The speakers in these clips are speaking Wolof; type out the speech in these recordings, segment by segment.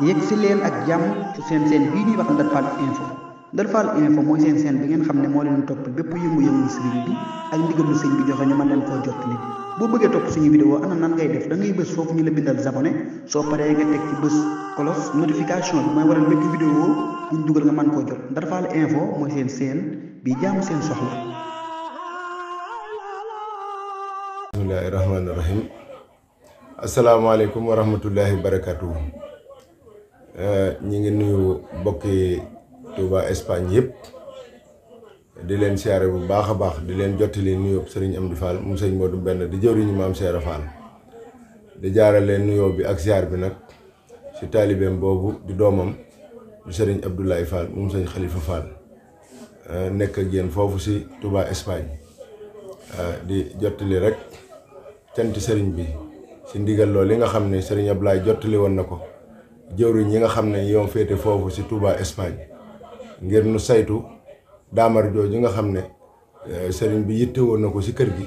yegg si leen ak jàmm ci seen bii ñuy wax Ndar Fall info. Ndar Fall info mooy seen bi ngeen xam ne moo leen topp bépp yëngu-yëngu sëriñ bi ak ndigalu sëñ bi joxe ñu mën leen koo jottali boo bëggee topp suñu vidéo ana nan ngay def da ngay bës foofu ñu la bindal abonné soo paree nga teg ci bës cloche notification bi mooy waral bépp vidéo buñ dugal nga mën koo jot Ndar Fall info mooy seen bi jaamu seen soxla. bismillahi rahmaani rahim. asalaamaaleykum wa rahmatullahi wa barakatuhu. ñi ngi nuyu bokki Touba Espagne yëpp di leen siyaare bu baax a baax di leen jottali nuyoo Serigne Amdi Fall mu sëñ Modou Benn di jëwriñu maam Seera Fall di jaarale nuyoo bi ak siyaar bi nag ci taalibeem boobu di doomam di Serigne Abdoulaye Fall mu sëñ Khalifa Fall nekk ak yéen foofu ci Touba Espagne di jottali rek cant Serigne bi ci ndigal loolu li nga xam ne Serigne Abdoulaye jottali woon na ko jëwriñ yi nga xam ne yow féete foofu ci Touba Espagne ngir nu saytu daamar jooju nga xam ne sëriñ bi yitte woon na ko ci kër gi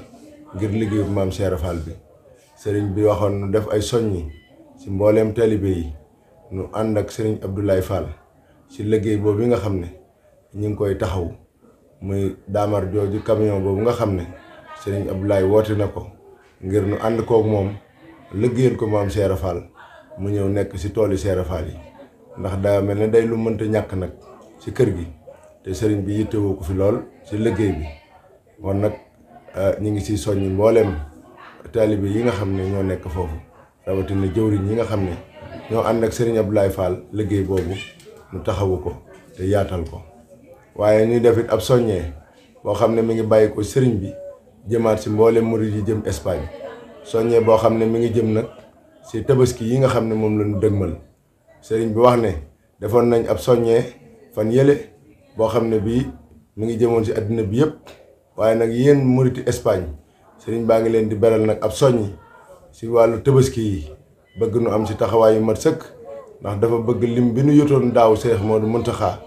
ngir liggéeyu maam Cheikh Fall bi sëriñ bi waxoon nu def ay soññi ci mbooleem taalibe yi nu ànd ak sëriñ Abdoulaye Fall ci liggéey boobu nga xam ne ñu ngi koy taxaw muy daamar jooju camion boobu nga xam ne sëriñ Abdoulaye woote na ko ngir nu ànd kook moom liggéeyal ko maam Cheikh Fall mu ñëw nekk ci tooli Cheikh Fall yi ndax daa mel ne day lu mënta ñàkk nag ci kër gi te sëriñ bi yittewoo ko fi lool ci liggéey bi kon nag ñu ngi ci soññi mbooleem taalibe yi nga xam ne ñoo nekk foofu rawatina jëwriñ yi nga xam ne ñoo ànd ak sëriñ Abdoulaye Fall liggéey boobu ñu taxawu ko te yaatal ko waaye ñuy def it ab soññee boo xam ne mi ngi bàyyi ko sëriñ bi jëmaat ci mbooleem murid yi jëm Espagne soññee boo xam ne mi ngi jëm nag ci tabaski yi nga xam ne moom la ñu dëgmal sëriñ bi wax ne defoon nañ ab soññee fan yële boo xam ne bii mi ngi jëmoon ci àddina bi yëpp waaye nag yéen muriti Espagne sëriñ baa ngi leen di beral nag ab soññi ci wàllu tabaski yi bëgg nu am ci taxawaay yu mat sëkk ndax dafa bëgg lim bi nu yotoon daaw Seex Moodu Muntaxa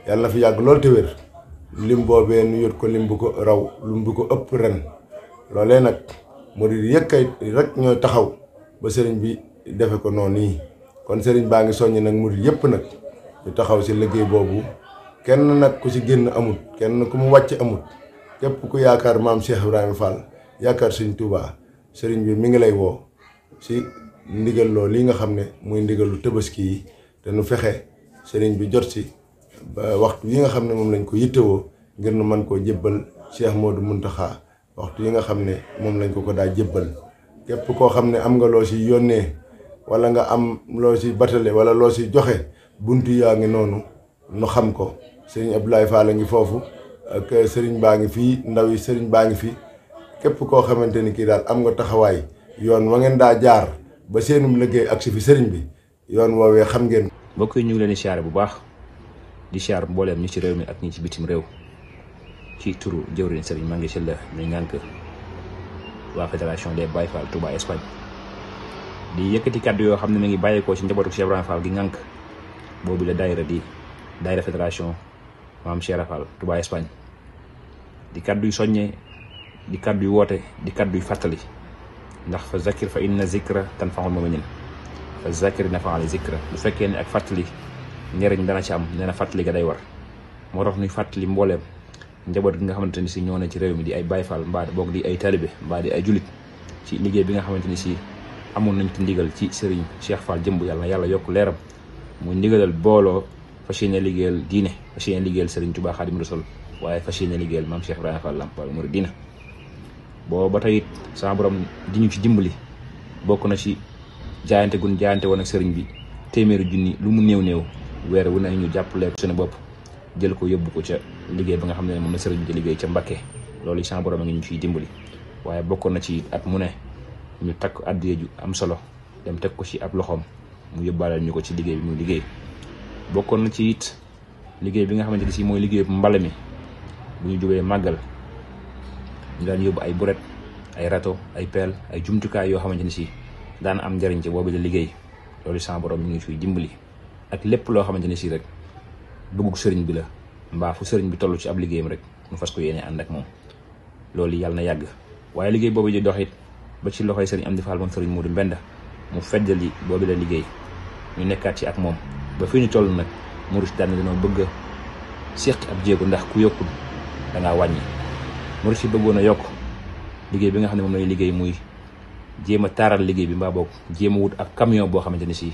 yàlla na fi yàgg lool te wér lim boobee nu yot ko lim bu ko raw lim bu ko ëpp ren loolee nag murit yëkkay rek ñooy taxaw ba sëriñ bi defe ko noonu nii kon sëriñ baa ngi soññi nag murit yëpp nag ñu taxaw ci liggéey boobu kenn nag ku ci génn amut kenn ku mu wàcc amut képp ku yaakaar maam Cheikh Ibrahima Fall yaakaar Sëriñ Touba sëriñ bi mi ngi lay woo ci ndigal loolu li nga xam ne muy ndigalu tabaski yi te nu fexe sëriñ bi jot ci ba waxtu yi nga xam ne moom lañ ko yittewoo ngir nu mën koo jébbal Cheikh Modou Muntaxa waxtu yi nga xam ne moom lañ ko daa jébbal képp koo xam ne am nga loo ci yónnee wala nga am loo ci batale wala loo ci joxe buntu yaa ngi noonu nu xam ko sëriñ Abdoulaye Fall a ngi foofu ak sëriñ baa ngi fii ndaw yi sëriñ baa ngi fii képp koo xamante ni kii daal am nga taxawaay yoon wa ngeen daa jaar ba seenum liggéey ak si fi sëriñ bi yoon woowee xam ngeen. mbokk yi ñu ngi leen di siyaare bu baax di siyaar mbooleem ñi ci réew mi ak ñi ci bitim réew ci turu jëwriñ sëriñ maa ngi si la ñu ngànk waa fédération des Baye Fall Touba Espagne di yëkkati kàddu yoo xam ne mi ngi bàyyeekoo ci njabootu Cheikh Ibrahima Fall gi ngànk boobu la daayira di daayira fédération maam Cheikh Fall Touba Espagne di kàddu yu soññee di kàddu yu woote di kàddu yu fàttali ndax fa zakir fa inna zikra tanfa'ul mu'minin fa zakir nafa'al zikra bu fekkee ne ak fàttali njëriñ dana ci am nee na fàttali ga day war moo tax ñuy fàttali mbooleem njaboot gi nga xamante ni si ñoo ne ci réew mi di ay Baye Fall mbaa boog di ay talibé mbaa di ay julit ci liggéey bi nga xamante ni si amoon nañ ko ndigal ci Serigne Cheikh Fall jëmb yàlla na yàlla yokk leeram muy ndigalal booloo fas yéene liggéeyal diine fas yéene liggéeyal Serigne Touba Xaadimu Rasuul waaye fas yéene liggéeyal maam Cheikh Ibrahima Fall Lamp Baabul Muridiina boo ba tey it sama borom di ñu ci dimbali bokk na ci jaayante gun jaayante woon ak Serigne bi téeméeri junni lu mu néew weer wu ne ñu jàppale suñu bopp jël ko yóbbu ko ca liggéey ba nga xam ne moom la Serigne bi di liggéey ca Mbakke loolu sama borom a ngi ñu ciy dimbali waaye bokkoon na ci at mu ne ñu takk addiya ju am solo dem teg ko ci ab loxoom mu yóbbaaleel ñu ko ci liggéey bi muy liggéey bokkoon na ci it liggéey bi nga xamante ni si mooy liggéey bu mbale mi bu ñu jubee màggal ñu daan yóbbu ay buret ay rato ay peel ay jumtukaay yoo xamante ni si daan am njariñ ci boobu la liggéey loolu sama borom ñu ngi ciy dimbali ak lépp loo xamante ni si rek bëggug sëriñ bi la mbaa fu sëriñ bi toll ci ab liggéeyam rek mu fas ko yéene ànd ak moom loolu yàlla na yàgg waaye liggéey boobu di dox it ba ci loxoy sëriñ Amdi Fall moom sëriñ Modou Mbenda mu feddali boobu la liggéey ñu nekkaat ci ak moom ba fi ñu toll nag murit daan dañoo bëgg a seqi ab jéego ndax ku yokkul da ngaa wàññi. murit yi bëggoon a yokk liggéey bi nga xam ne moom lay liggéey muy jéem a taaral liggéey bi mbaa boog jéem a wut ab camion boo xamante ni si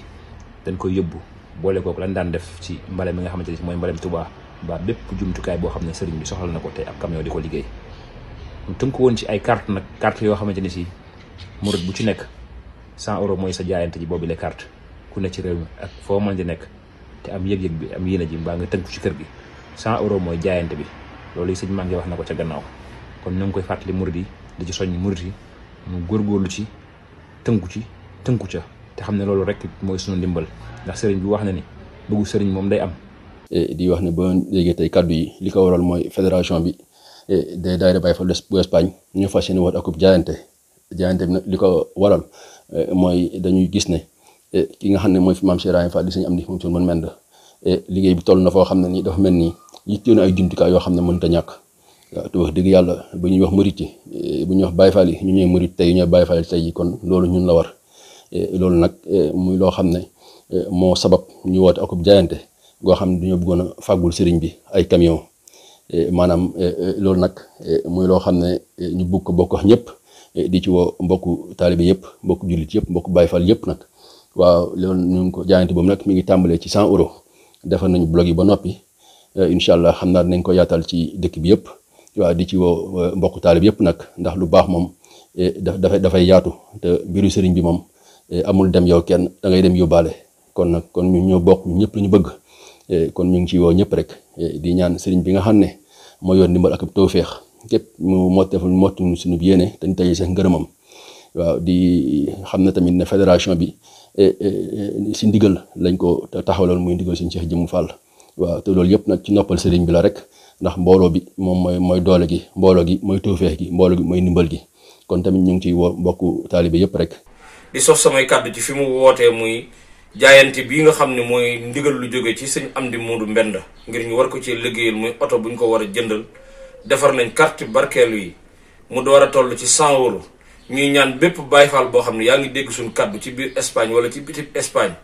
dañ koy yóbbu boole kook lan daan def ci mbale mi nga xamante ni si mooy mbalem Touba ba bépp jumtukaay boo xam ne sëriñ bi soxla na ko te ab camion di ko liggéey. mu tënk woon ci ay carte nag carte yoo xamante ni si murit bu ci nekk 100 euros mooy sa jaayante ji boobu les carte ku ne ci réew mi ak foo mën di nekk te am yëg-yëg bi am yéene ji mbaa nga tënku ci kër gi 100 euros mooy jaayante bi loolu yi sëñ maa ngi wax na ko ca gannaaw kon ñu ngi koy fàttali murit yi di ci soññ murit yi mu góorgóorlu ci tënku ca te xam ne loolu rek mooy sunu ndimbal ndax sëriñ bi wax na ni bëggu sëriñ moom day am. di wax ne ba léegi tey kaddu yi li ko waral mooy fédération bi des daayira Baye Fall bu Espagne ñu fas yéene woon akub jaayante bi nag li ko waral mooy dañuy gis ne ki nga xam ne mooy fi maam Cheikh Ibrahima Fall di sëñ Amdi moom ci mën mend liggéey bi toll na foo xam ne nii dafa mel ni yittewoon ay jumtukaay yoo xam ne mënut a ñàkk waaw te wax dëgg yàlla bu ñuy wax murit yi bu ñuy wax Baye Fall yi ñu ñooy murit tey ñooy Baye Fall tey kon loolu ñun la war loolu nag muy loo xam ne moo sabab ñu woote akub jaayante goo xam ne dañoo bëggoon a fàggul sëriñ bi ay camion maanaam loolu nag muy loo xam ne ñu bugg ko bokk ñëpp di ci woo mbokku taalibe yëpp mbokku jullit yëpp mbokku Baye Fall yëpp nag waaw loolu ñu ngi ko jaayante boobu nag mi ngi tàmbalee ci 100 euros defar nañu blog yi ba noppi incha allah xam naa dinañ ko yaatal ci dëkk bi yëpp waaw di ci woo mbokku taalibe yëpp nag ndax lu baax moom dafay yaatu te mbiru sëriñ bi moom amul dem yow kenn da ngay dem yóbbaale kon nag kon ñu ñoo bokk ñëpp lu ñu bëgg kon ñu ngi ci woo ñëpp rek di ñaan sëriñ bi nga xam ne moo yor ndimbal ak tawféex képp mu motti suñu yéene dañ tey sax ngërëmam waaw di xam ne tamit ne fédération bi si ndigal lañ ko taxawaloon muy ndigal suñu Cheikh Jëmm Fall waaw te loolu yëpp nag ci noppal sëriñ bi la rek ndax mbooloo bi moom mooy doole gi mbooloo gi mooy tawféex gi mbooloo gi mooy ndimbal gi kon tamit ñu ngi ciy woo mbokku taalibe yëpp rek. di sof samay kàddu ci fi mu wootee muy jaayante bii nga xam ne mooy ndigal lu jóge ci sëñ Amdi Moodu Mbend ngir ñu war ko ci liggéeyal muy oto bu ñu ko war a jëndal defar nañ carte barkeelu yi mu door a toll ci 100 euros ñuy ñaan bépp Baye Fall boo xam ne yaa ngi dégg suñu kàddu ci biir Espagne wala ci biti Espagne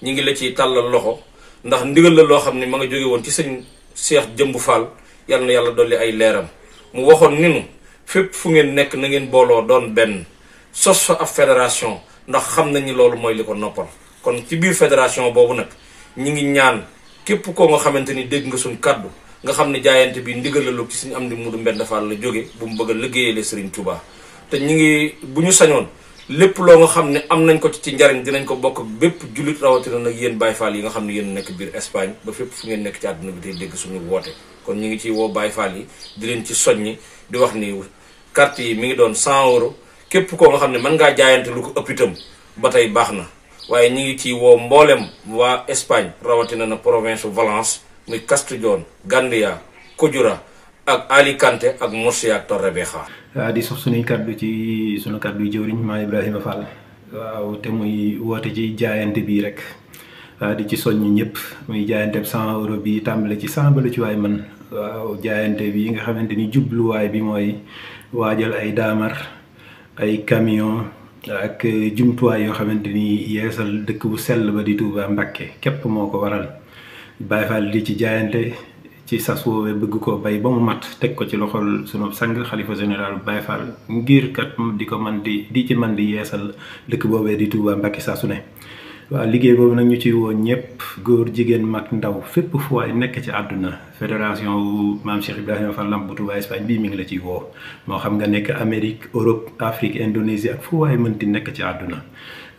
ñi ngi la ciy tàllal loxo ndax ndigal la loo xam ne ma nga jóge woon ci sëñ Cheikh Jëmb Fall yal na yàlla dolli ay leeram mu waxoon ni nu fépp fu ngeen nekk na ngeen booloo doon benn sos fa ab fédération ndax xam nañu loolu mooy li ko noppal kon ci biir fédération boobu nag ñi ngi ñaan képp koo nga xamante ni dégg nga suñ kàddu nga xam ne jaayante bi ndigal la ci suñu Amdi Moodu Mbend Fall la jóge bu mu bëgg a liggéeyale Serigne Touba te ñi ngi bu ñu sañoon lépp loo nga xam ne am nañ ko ci njariñ dinañ ko bokk bépp jullit rawatina nag yéen Baye Fall yi nga xam ne yéen nekk biir Espagne ba fépp fu ngeen nekk ci àdduna bi tey dégg suñu woote kon ñi ngi ciy woo Baye Fall yi di leen ci soññi di wax ni carte yi mi ngi doon 100 euros képp koo nga xam ne mën ngaa jaayante lu ko ëpp itam ba tey baax na waaye ñi ngi ciy woo mboolem waa Espagne rawatina na province Valence muy Castellón Gandia Codura ak Alicante ak Murcia ak Torrevieja. waaw di sox suñuy kaddu ci sunu kaddu yu jëwriñ maa Ibrahima Fall waaw te muy woote ci jaayante bii rek waaw di ci soññ ñëpp muy jaayante 100 euros bi tàmbale ci 100 ba lu ci waay man waaw jaayante bi nga xamante ni jubluwaay bi mooy waajal ay daamar ay camion ak jumtuwaay yoo xamante ni yeesal dëkk bu sell ba di Touba Mbacké képp moo ko waral Baye Fall di ci jaayante ci sas woowee bëgg ko bay ba mu mat teg ko ci loxol sunu sang xalifa général Baye Fall ngir kat di ko man di ci man di yeesal dëkk boobee di Touba Mbacké saa su ne waaw liggéey boobu nag ñu ci woo ñëpp góor jigéen mag ndaw fépp fu waay nekk ci àdduna fédération wu maam Cheikh Ibrahima Fall Lamp bu Touba Espagne bii mi ngi la ciy woo moo xam nga nekk Amérique Europe Afrique Indonésie ak fu waay mënti nekk ci àdduna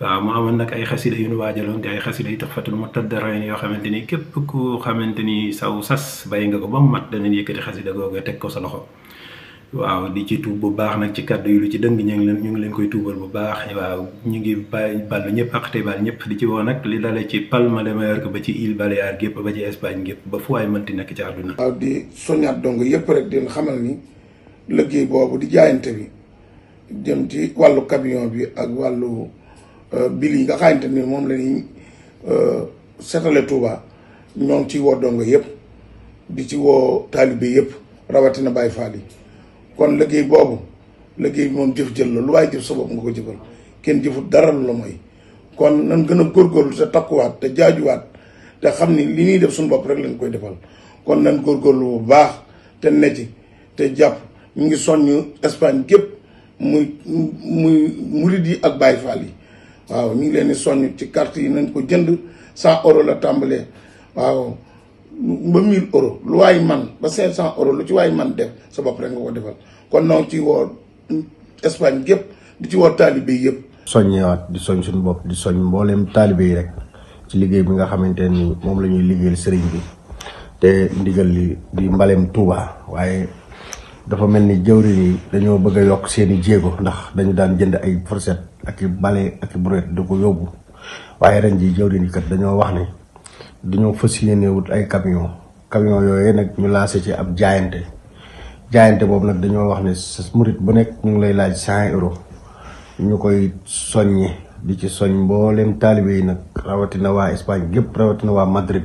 waaw mu amoon nag ay xasida yu ñu waajaloon te ay xasida yu Tuhfatul Mutadarrin yoo xamante ni képp ku xamante ni saw sas bàyyi nga ko ba mu mat danañ yëkkati xasida googu teg ko sa loxo waaw di ci tuub bu baax nag ci kàddu yu lu ci dëng ñu ngi leen koy tuubal bu baax waaw ñu ngi ballu ñëpp ak tey bal ñëpp di ci woo nag li dale ci Palma de Mallorca ba ci Îles Baléares gépp ba ci Espagne gépp ba fu waay mënti nekk ci àdduna. waaw di soññaat dong yëpp rek di xamal ni liggéey boobu di jaayante bi jëm ci wàllu camion bi ak wàllu bil yi nga xamante ni moom la ñuy setale Touba ñoo ngi ciy woo dong yëpp di ci woo taalibe yëpp rawatina Baye Fall yi. kon liggéey boobu liggéey bi moom jëf jël la lu waaye jëf sa bopp nga ko jëfal kenn jëfut dara lu la mooy kon nan gën a góorgóorlu te takkuwaat te jaajuwaat te xam ni li ñuy def suñu bopp rek lañ koy defal kon nan góorgóorlu bu baax te necci te jàpp ñu ngi soññ Espagne gépp muy murid yi ak Baye Fall yi waaw ñu ngi leen di soññ ci carte yi nañ ko jënd 100 euros la tàmbalee waaw ba 1000 euros lu waay man ba 500 euros lu ci waay man def sa bopp rek nga ko defal kon noonu ci woo Espagne gépp di ci woo taalibe yëpp. soññewaat di soñ suñu bopp di soñ mbooleem taalibe yi rek ci liggéey bi nga xamante ni moom la ñuy liggéeyal sëriñ bi te ndigal li di mbaleem Touba waaye dafa mel ni jëwriñ yi dañoo bëgg a yokk seeni jéego ndax dañu daan jënd ay fourchette ak i bale ak i brouette di ko yóbbu waaye ren ji jëwriñ yi kat dañoo wax ne dañoo fas yéene wut ay camion yooyu nag ñu lancé ci ab jaayante boobu nag dañoo wax ne sa murit bu nekk ñu ngi lay laaj 100 euros ñu koy soññe di ci soñ mbooleem taalibe yi nag rawatina waa Espagne gépp rawatina waa Madrid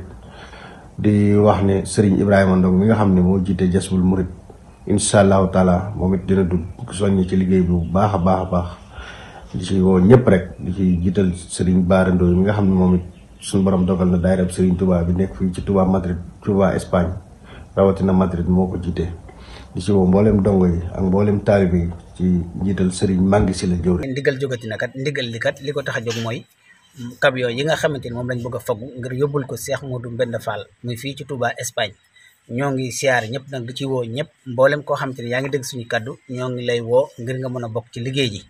di wax ne Serigne Ibrahima Ndong mi nga xam ne moo jiite Jazbul Murid incha allahu taala moom it dina dugg soññ ci liggéey bi bu baax a baax di ci woo ñëpp rek di ci jiital Serigne Bara Ndoye mi nga xam ne moom it suñu borom dogal na daayira Serigne Touba bi nekk fii ci Touba Madrid Touba Espagne rawatina Madrid moo ko jiite di ci woo mboolem dongo yi ak mboolem taalibe yi ci jiital Serigne Mangi si la jëwre ndigal jógati na kat ndigal li kat li ko tax a jóg mooy camion yi nga xamante ni moom lañ bëgg a fagu ngir yóbbul ko Cheikh Modou Mbenda Fall muy fii ci Touba Espagne ñoo ngi siyaare ñëpp nag di ci woo ñëpp mboolem koo xamante ni yaa ngi dégg suñu kaddu ñoo ngi lay woo ngir nga mën a bokk ci liggéey ji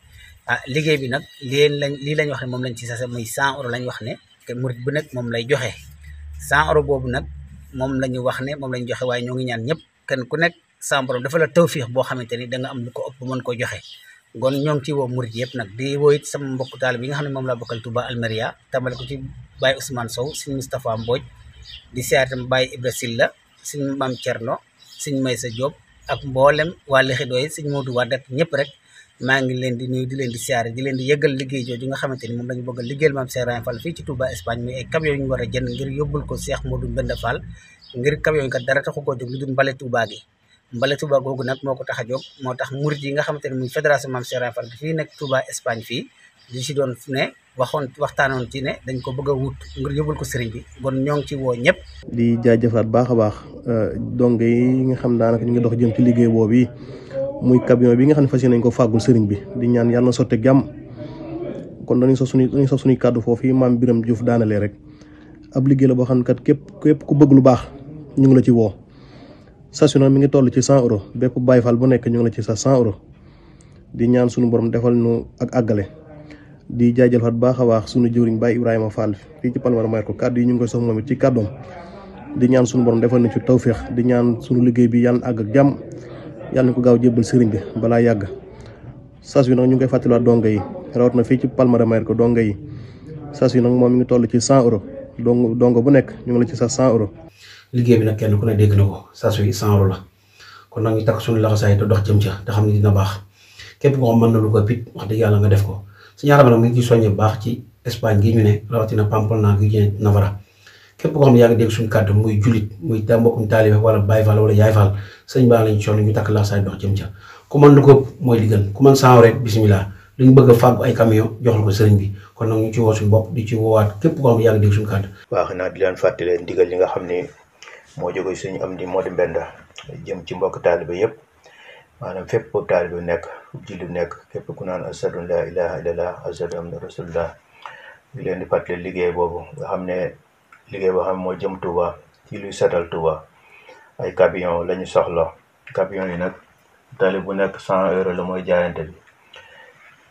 liggéey bi nag lii lañ wax ne moom lañ ci sase muy 100 euros lañ wax ne te murit bu nekk moom lay joxe 100 euros boobu nag moom la ñu wax ne moom lañ joxe waaye ñoo ngi ñaan ñëpp kenn ku nekk sa borom dafa la tawfiix boo xamante ni da nga am lu ko ëpp mën ko joxe kon ñoo ngi ci woo murit yëpp nag di woo it sama mbokku taal bi nga xam ne moom laa bokkal Touba Almeria tàmbale ko ci Baye Ousmane Sow Sëñ Moustapha Mbodj di siyaare tam Baye Ibra Silla Sëñ Mam Thierno Sëñ Maysa Diop ak mboolem waa Lexidoo yi Sëñ Modou Wade ak ñëpp rek maa ngi leen di nuyu di leen di siyaare di leen di yëgal liggéey jooju nga xamante ni moom lañu bëgg a liggéeyal Maam Cheikh Ibrahima Fall fii ci Touba Espagne muy ay camion yu ñu war a jënd ngir yóbbul ko Cheikh Modou Mbenda Fall ngir camion yi kat dara taxu koo jóg lu dul mbale Touba gi mbale Touba googu nag moo ko tax a jóg moo tax murit yi nga xamante ne muy fédération Maam Cheikh Ibrahima Fall fii nekk Touba Espagne fii di ci doon ne waxtaanoon ci ne dañ ko bëgg a wut ngir yóbbul ko sëriñ bi kon ñoo ngi ci woo ñëpp di jaajëfalaat baax a baax dong yi nga xam daanaka ñu ngi dox jëm ci liggéey boobu yi muy camion bi nga xam ne fas yéene nañ ko fàggul sëriñ bi di ñaan yàlla na sotte jàmm kon dañuy sox suñuy kàddu foofu yi maam Biram Diouf daanalee rek ab liggéey la boo xam ne kat képp ku bëgg lu baax ñu ngi la ci woo station nag mi ngi toll ci 100 euros bépp Baye Fall bu nekk ñu ngi la ci sa 100 euros di ñaan suñu borom defal nu ak àggale di jaajëfal baax a baax suñu jëwriñ Baye Ibrahima Fall fii ci Palma may ko kàddu yi ñu ngi koy sox moom it ci kàddoom di ñaan suñu borom defal na ci tawféex di ñaan suñu liggéey bi yàlla na àgg ak jàmm yàlla na ko gaaw jébbal sëriñ bi balaa yàgg sas wi nag ñu ngi koy fàttaliwaat donga yi rawat na fii ci Palma de Mallorca donga yi sas wi nag moom mi ngi toll ci 100 euros donga bu nekk ñu ngi la ci sa 100 euros. liggéey bi nag kenn ku ne dégg na ko sas wi 100 euros la kon nag ñu takk suñu laxasaay te dox jëm ca te xam ne dina baax képp koo xam mën na lu ko pit wax dëgg yàlla nga def ko su ñaarama nag mu ngi ci soññe bu baax ci Espagne gi ñu ne rawatina Pamplona gi ñu ne Navarra képp koo xam ne yaa ngi dégg suñu kàddu muy jullit muy ta mbokkum taalibe wala Baye Fall wala Yaay Fall sëñ baa lañ sonn ñu takk laxasaay dox jëm ca ku mën lu ko mooy li gën ku mën 100 rek bisimilah lu ñu bëgg a fàggu ay camion joxal ko sëriñ bi kon nag ñu ci woo suñu bopp di ci woowaat képp koo xam ne yaa ngi dégg suñu kàddu waaw xanaa di leen fàttali ndigal li nga xam ne moo jóge suñu am di Modou Mbenda jëm ci mbokk taalibe yëpp maanaam fépp taalibe nekk jullit nekk képp ku naan ashadu an laa ilaaha illallah ashadu anna rasulullah di leen di fàttali liggéey boobu nga xam ne liggéey boo xam ne moo jëm Touba ci luy setal Touba ay camion la ñu soxla camion yi nag tali bu nekk 100 euros la mooy jaayante bi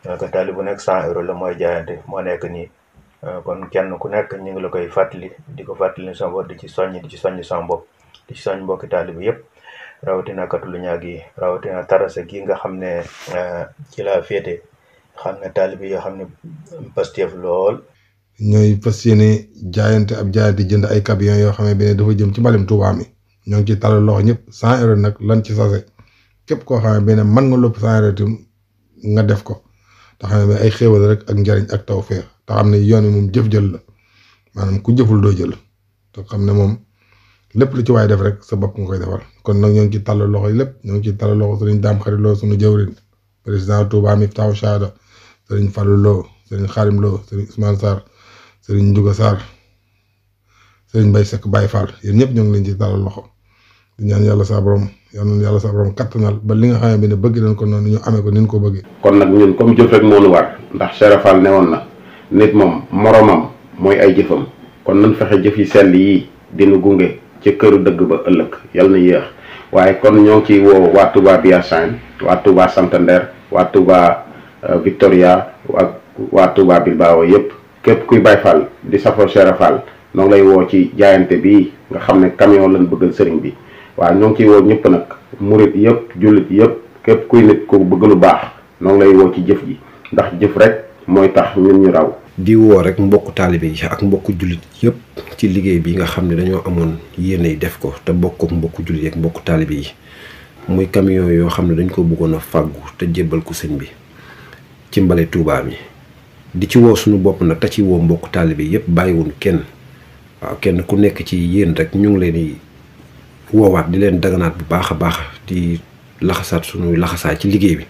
donc tali bu nekk 100 euros la mooy jaayante moo nekk nii kon kenn ku nekk ñu ngi la koy fàttali di ko fàttali sama bopp di ci soññ sama bopp di ci soññ mbokki taalibe yëpp rawatina katulu ñaag yi rawatina tarasa gi nga xam ne ci laa féete xam ne taalibe yoo xam ne Pastef lool. ñooy fas yéene jaayante ab jaayante jënd ay camion yoo xam ne benn dafa jëm ci mbalem Touba mi ñoo ngi ci talal loxo ñëpp 100 euros nag lan ci sase képp koo xam ne benn mën nga lopp 100 euros itam nga def ko te xam ne ay xéewal rek ak njariñ ak tawfeex te xam ne yoon wi moom jëf-jël la maanaam ku jëful doo jël te xam ne moom lépp lu ci waay def rek sa bopp nga koy defal kon nag ñoo ngi ci talal loxo yi lépp ñoo ngi ci talal loxo sëriñ Daam Xarit Lo suñu jëwriñ président Touba Miftahu Shahada sëriñ Fallou Lo sëriñ Xaadim Lo sëriñ Ousmane Sarr sëriñ Ndiouga Sarr sëriñ Mbaye Seck Baye Fall yéen ñëpp ñoo ngi leen ci talal loxo di ñaan yàlla saa borom yàlla saa borom kattanal ba li nga xam ne bëgg nañ ko noonu ñu amee ko ni ñu ko bëggee. kon nag ñun comme jëf rek moo nu war ndax Cheikh Fall newoon na nit moom moromam mooy ay jëfam kon nañ fexe jëf yi sell yii dinu gunge ci këru dëgg ba ëllëg yàlla na yéex waaye kon ñoo ngi ciy woo waa Touba Biassine waa Touba Santander waa Touba Victoria ak waa Touba Bilbao yëpp képp kuy Baye Fall di safoo Cheikh Fall noo ngi lay woo ci jaayante bii nga xam ne camion lañ bëggal sëriñ bi waaw ñoo ngi ciy woo ñëpp nag murit yëpp jullit yëpp képp kuy nit ku bëgg lu baax noo ngi lay woo ci jëf ji ndax jëf rek mooy tax ñun ñu raw. di woo rek mbokku taalibe yi ak mbokku jullit yëpp ci liggéey bi nga xam ne dañoo amoon yéene yi def ko te bokk mbokku jullit yi ak mbokku taalibe yi muy camion yoo xam ne dañ ko bëggoon a fàggu te jébbal ko sëñ bi ci mbale Touba mi di ci woo suñu bopp nag te ci woo mbokku taalibe yi yëpp bàyyiwuñ kenn waaw kenn ku nekk ci yéen rek ñu ngi leen di woowaat di leen daganaat bu baax a baax di laxasaat suñuy laxasaay ci liggéey bi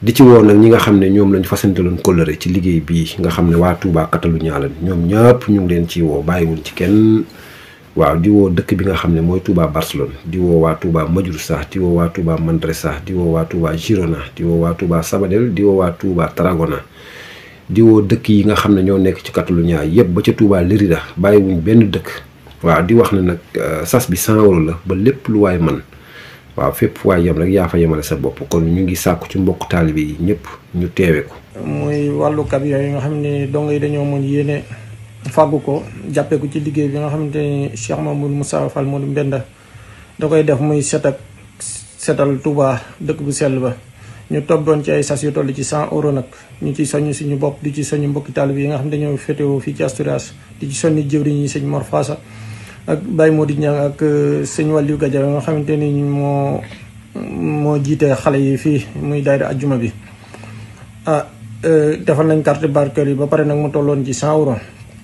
di ci woo nag ñi nga xam ne ñoom lañ fasantaloon kóllëre ci liggéey bii nga xam ne waa Touba Catalunya lañ ñoom ñëpp ñu ngi leen ci woo bàyyiwuñ ci kenn waaw di woo dëkk bi nga xam ne mooy Touba Barcelone di woo waa Touba Majursa di woo waa Touba Manresa di woo waa Touba Girona di woo waa Touba Sabadell di woo waa Touba Tarragona di woo dëkk yi nga xam ne ñoo nekk ci Catalunya yëpp ba ca Touba Lérida bàyyiwuñ benn dëkk waaw di wax ne nag sas bi 100 € la ba lépp lu waay man waaw fépp waay yem rek yaa fa yemale sa bopp kon ñu ngi sàkku ci mbokk taalibe yi ñëpp ñu teewe ko. muy wàllu camion yi nga xam ne dongo yi dañoo mën yéene fàggu ko jàppee ko ci liggéey bi nga xamante ni Cheikh Mamadou Moussa Fall Modou Mbenda da koy def muy setal Touba dëkk bu sell ba ñu toggoon ci ay sas yu toll ci 100 € nag ñu ci soññ suñu bopp di ci soññ mbokki taalibe yi nga xam ne dañoo féetewoo fii ci Asturias di ci soññ jëwriñ yi sëñ Mor Fassa ak Baye Modou Niang ak sëñ Waliou Gadiaga nga xamante ni moo jiite xale yi fii muy daayira ajjuma bi defal nañ carte barkeel yi ba pare nag mu tolloon ci 100 €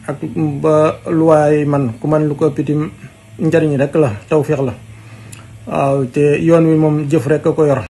ak ba lu waay man ku man lu ko ëpp itam njariñ rek la tawféex la waaw te yoon wi moom jëf rek a ko yor